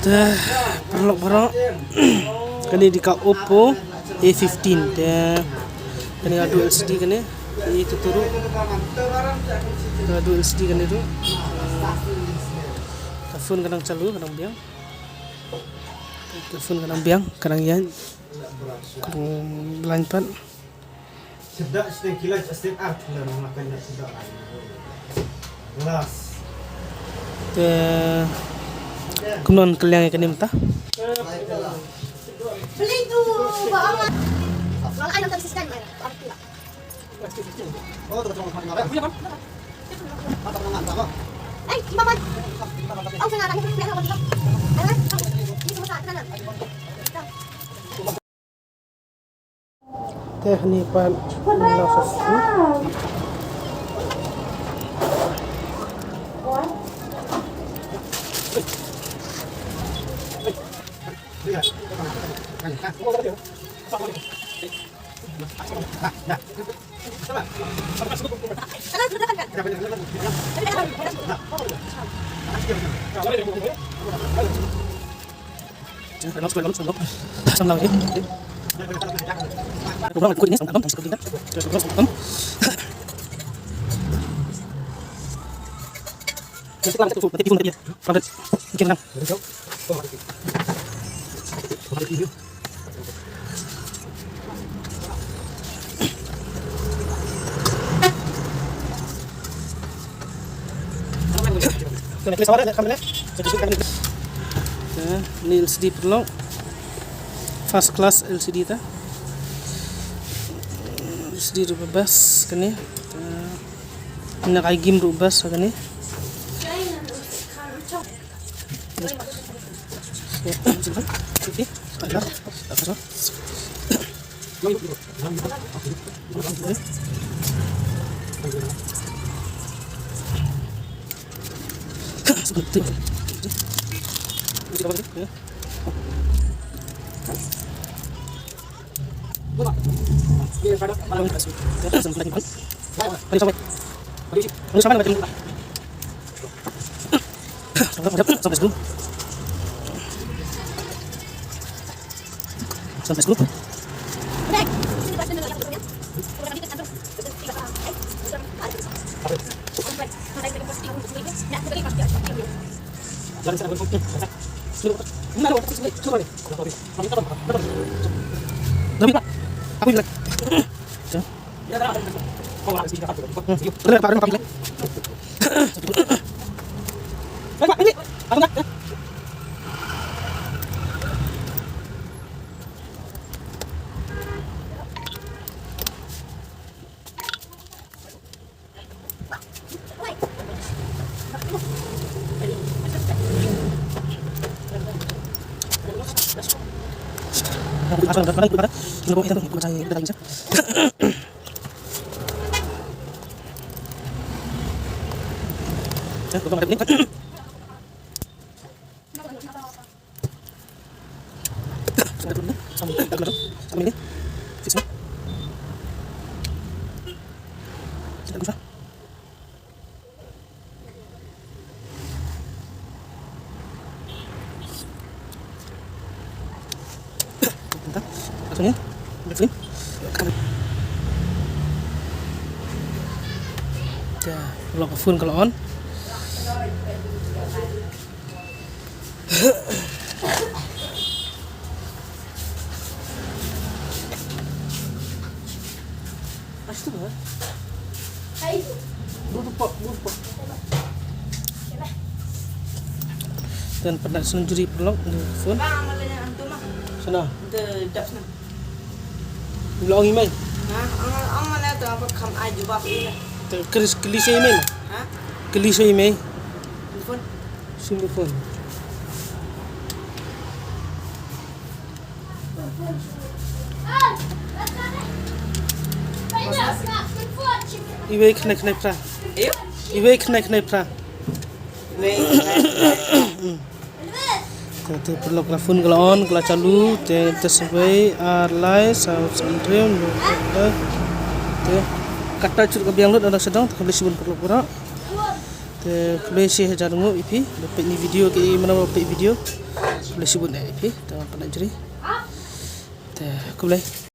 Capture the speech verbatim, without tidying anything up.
Te paralok baroh, kane dei ka Oppo A fifteen. Te kane ka dual L C D kane, i tuturu. Ka dual L C D kane tu. Ka phone ka dang chalu, ka dang biang. Ka phone ka dang biang, ka dang ïaid. Ka dang line pat. Te kumno ka liang ïa kane mynta? Te hangne pat nang sa shu. Kane L C D paralok. First class L C D ta. L C D ruh best kane. Te na ka game ruh best kane. Ka lock phone ka la on. Ten pernah sendiri pelok di phone. Sana. Long email. Ha, ang ang mana tu apa kam ai jubab ila. Kris klis email. Ha? Klis email. Phone. Simple phone. Iwei khnai khnai phra. Iwei khnai khnai phra. Te, te paralok ka la phone ka la on, ka la chalu, te, te sa wei, ar lai, saw, san, hynriew, te, te, kata chut ka biang lut, ada sedang, te ka beli sibun paralok pura. Te Te khublei shi hajar nguh ïa phi ba peit ïa kane ka video, ki mano ba peit video. Khublei shibun ïa phi. Te wan pynneh jri. Te khublei.